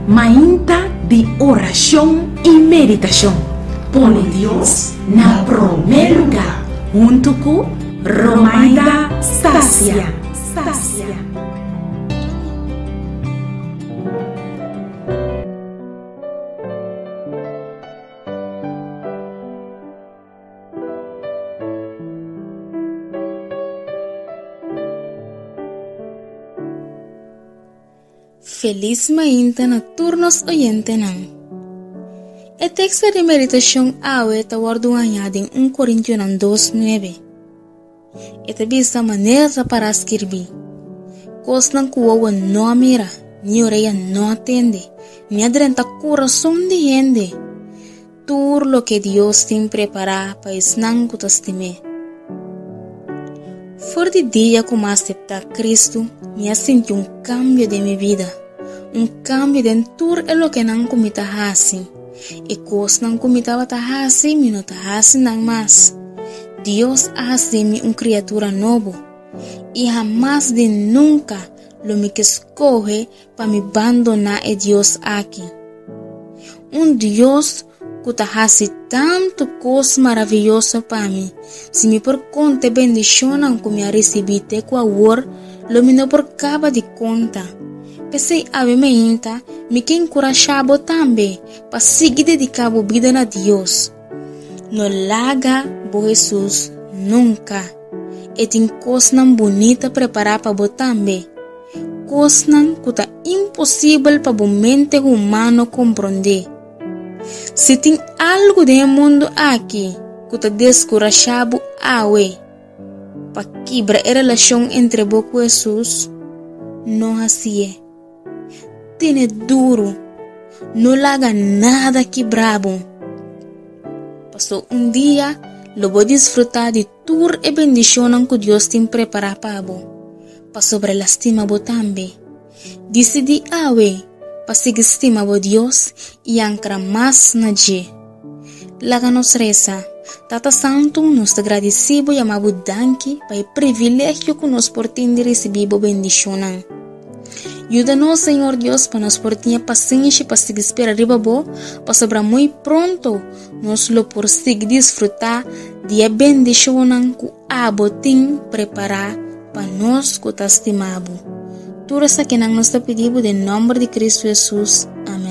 Mainta di orashon i meditashon. Pone Dios na promé lugá huntu ku Romaida Stasia. Felis mainta na tur nos oyentenan. E teksto di meditashon awe ta wòrdu hañá den un Korintionan dos nuebe. E ta bisa manera ta pará skirbí, Kosnan ku wowo no a mira, ni orea no a tende, ni a drenta kurason di hende, tur loke Dios tin prepará pa esnan ku ta stim'é. For di dia ku mi a aseptá Kristu, mi a sinti un kambio den mi bida, un kambio den tur e lokenan ku mi ta hasi. E kosnan ku mi tabata hasi, mi no ta hasi nan mas. Dios a hasi mi un kriatura nobo, i hamas di nunka lo mi ke skohe pa mi bandoná e Dios aki. Un Dios ku ta hasi tantu kos maravioso pa mi, si mi por konta e bendishonnan ku mi a risibí te ku awor, lo mi no por kaba di konta. P'esei awe meinta mi ke enkurashá bo tambe pa sigui dediká bo bida na Dios. No laga bo Hesus nunka. E tin kosnan bunita prepará pa bo tambe. Kosnan ku ta imposibel pa bo mente humano komprondé. Si tin algu den e mundu aki ku ta deskurashá bo awe pa kibra e relashon entre bo ku Hesus, no hasié. Tene duru, no laga nada kibra bo. Pasobra un dia lo bo disfrutá di tur e bendishonnan ku Dios tin prepará pa bo, pasobra el a stima bo tambe. Disidí awe pa sigui stima bo Dios i ankra mas na dje. Laga nos resa. Tata Santu, nos ta gradisí bo yama bo danki pa e privilegio ku nos por tin di risibí bo bendishonnan. Yuda nos, Señor Dios, pa nos por tin e pasenshi pa sigui spera riba bo, pasobra muy pronto nos lo por sigui disfrutá di e bendishonnan ku abo tin prepará pa nos ku ta stima bo. Tur esakinan nos ta pidi bo den nòmber di Kristu Hesus. Amèn.